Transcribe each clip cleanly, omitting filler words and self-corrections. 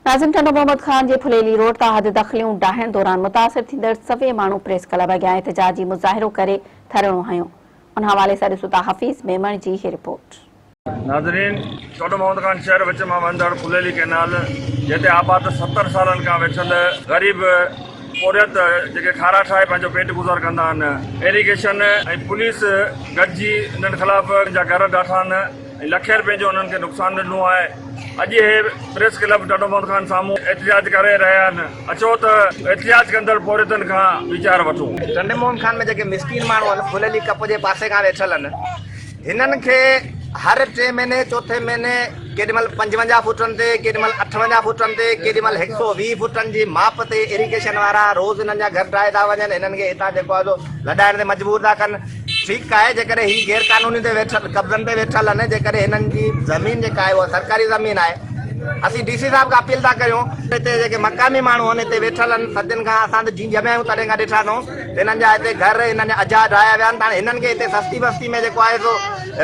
ناظم ٽنڊو محمد خان جي ڦليلي روڊ تان حد دخليون ڊاهڻ دوران متاثر ٿيندڙ سوين ماڻهو پريس ڪلب اڳيان احتجاجي مظاهرو ڪري ڌرڻو هنيو. ان حوالي سان ڏسو ٿا حفيظ ميمڻ جي هي رپورٽ. ناظرين ٽنڊو محمد خان شهر وچ مان وهندڙ ڦليلي ڪئنال جنهن تي آباد 70 سالن کان ويٺل غريب پورهيت جيڪي کارا ٺاهي پنهنجو پيٽ گذر ڪندا آهن ايريگيشن ۽ پوليس گڏجي انهن خلاف جا گهر ڊاٺا آهن. ۽ لکين رپين جو انهن کي نقصان ڏنو آهي اڄ اهي پريس ڪلب ٽنڊو محمد خان سامهون احتجاج ڪري رهيا آهن اچو ته احتجاج ڪندڙ پورهيتن کان ويچار وٺون. ٽنڊي محمد خان ۾ جيڪي مسڪين ماڻهو آهن ڦليلي ڪپ جي پاسي کان ويٺل آهن هنن کي هر ٽئين مهيني چوٿين مهيني ڪيڏي مهل 55 فوٽن تي ڪيڏي مهل 58 فوٽن تي ڪيڏي مهل 120 فوٽن جي ماپ تي ايريگيشن وارا روز هنن جا گهر ڊاهي ٿا وڃن هنن کي هتان جيڪو آهي سو لڏائڻ تي مجبور ٿا ڪن. ٺيڪ آهي جيڪڏهن هي غير قانوني تي ويٺل قبضن تي ويٺل آهن جيڪڏهن هنن جي زمين جيڪا آهي اها سرڪاري زمين آهي اسين ڊي سي صاحب کان اپيل ٿا ڪريون هتي جيڪي مقامي ماڻهو آهن هتي ويٺل آهن صدين کان اسان ته جيئن ڄميا آهيون تڏهن کان ڏٺا اٿئون ته هنن جا هتي گهر هنن جا اجها ڊاهيا ويا آهن ته هاڻي هنن کي هتي سستي بستي ۾ جيڪو آهي سو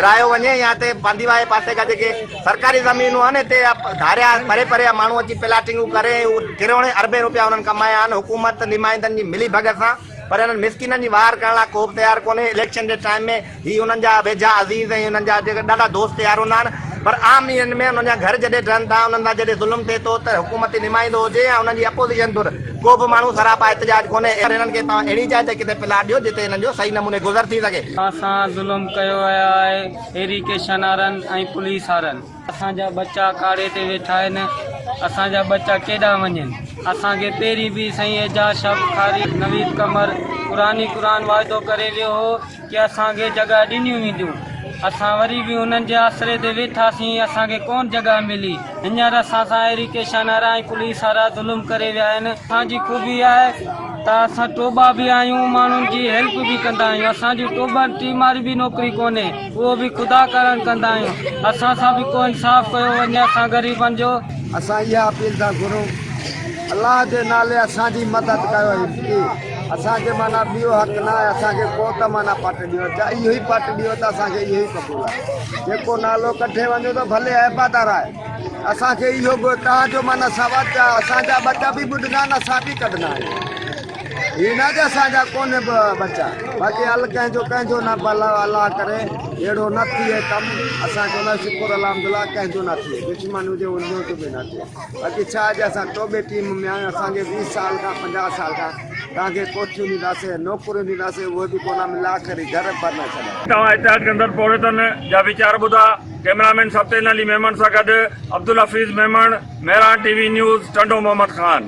رهايو وڃي يا هتي باندي واهي پاسي کان جيڪي سرڪاري زمينون آهن هتي ڌاريا پري پري جا ماڻهو اچي پلاٽنگون ڪري ڪروڙين اربين روپيا انهن ڪمايا آهن حڪومت نمائندن جي ملي ڀڳت سان پر انهن مسڪينن جي واهر ڪرڻ لاء ڪوبه تيار ڪونهي، اليڪشن جي ٽائيم ۾ هي انهن جا ويجها عزيز ۽ انهن جا جيڪي ڏاڍا دوست يار هوندا آهن پر عام ڏينهن ۾ انهن جا گهر جڏهن ڊهن ٿا انهن سان جڏهن ظلم ٿئي ٿو ته حڪومتي نمائندو هجي يا انهن جي اپوزيشن ڌر ڪو به ماڻهو سراپا احتجاج ڪونهي پر انهن کي توهان اهڙي جاء تي ڪٿي پلاٽ ڏيو جتي انهن جو صحيح نموني گذر ٿي سگهي. اسان سان ظلم ڪيو ويو آهي ايريگيشن وارن ۽ پوليس وارن. اسان جا ٻچا ڪاڙهي تي ويٺا آهن، اسان جا ٻچا ڪيڏانهن وڃن؟ اسان کي پهرين به سائين اعجاز شاهه بخاري، نويد قمر قرآني قرآن واعدو ڪري ويو هو ڪي اسان کي جڳهه ڏنيون وينديون. اسان وري به انهن جي آسري تي ويٺاسين، اسان کي ڪونه جڳهه ملي. هينئر اسان سان ايريڪيشن وارا ۽ پوليس وارا ظلم ڪري ويا آهن. اسان جي خوبي آهي ته اسان ٽوٻا به آهيون، ماڻهن جي هيلپ به ڪندا آهيون. اسان جي ٽوٻن ٽيماري به نوڪري ڪونهي. اهو به خدا ڪارڻ ڪندا آهيون اسان سان به ڪو انصاف ڪيو وڃي اسان غريبن جو. اسان اها اپيل ٿا گهرون الله جي نالي اسان جي مدد ڪيو ۽ اسان کي معنيٰ ٻيو حق نه آهي اسان کي ڪو ته معنيٰ پٽ ڏيو چا اهو ئي پٽ ڏيو ته اسان کي اهو ئي قبول آهي جيڪو نالو ڪڍي وڃو ته ڀلي عيبادار آهي اسان کي اهو به توهان جو معنيٰ سوا اسان جا ٻچا به ٻڏندا آهن اسان به ڪڍندا آهيون هي نه ته اسان جا ڪونهي به ٻچا باقي ال ڪنهن جو ڪنهن جو نه ڀلا الله ڪري اهڙو نه ٿئي ڪم اسان چوندا شڪر الحمدلله ڪنهن جو نه ٿئي دشمن هجي ان جو به نه ٿئي باقي ڇا آهي اسان ٽوٻي ٽيم ۾ آهيون اسان کي 20 سال کان 50 سال کان توهان کي ڪوٺيون ڏينداسين نوڪريون ڏينداسين اهي به ڪونه مليا آخري گهر ڀرڻ ڇڏيا. توهان اتحاد ڪندڙ پورهيتن جا ويچار ٻڌا، ڪئميرامين سبطين علي ميمڻ سان گڏ Abdul Hafeez Memon, Mehran T V news, Tando Muhammad Khan.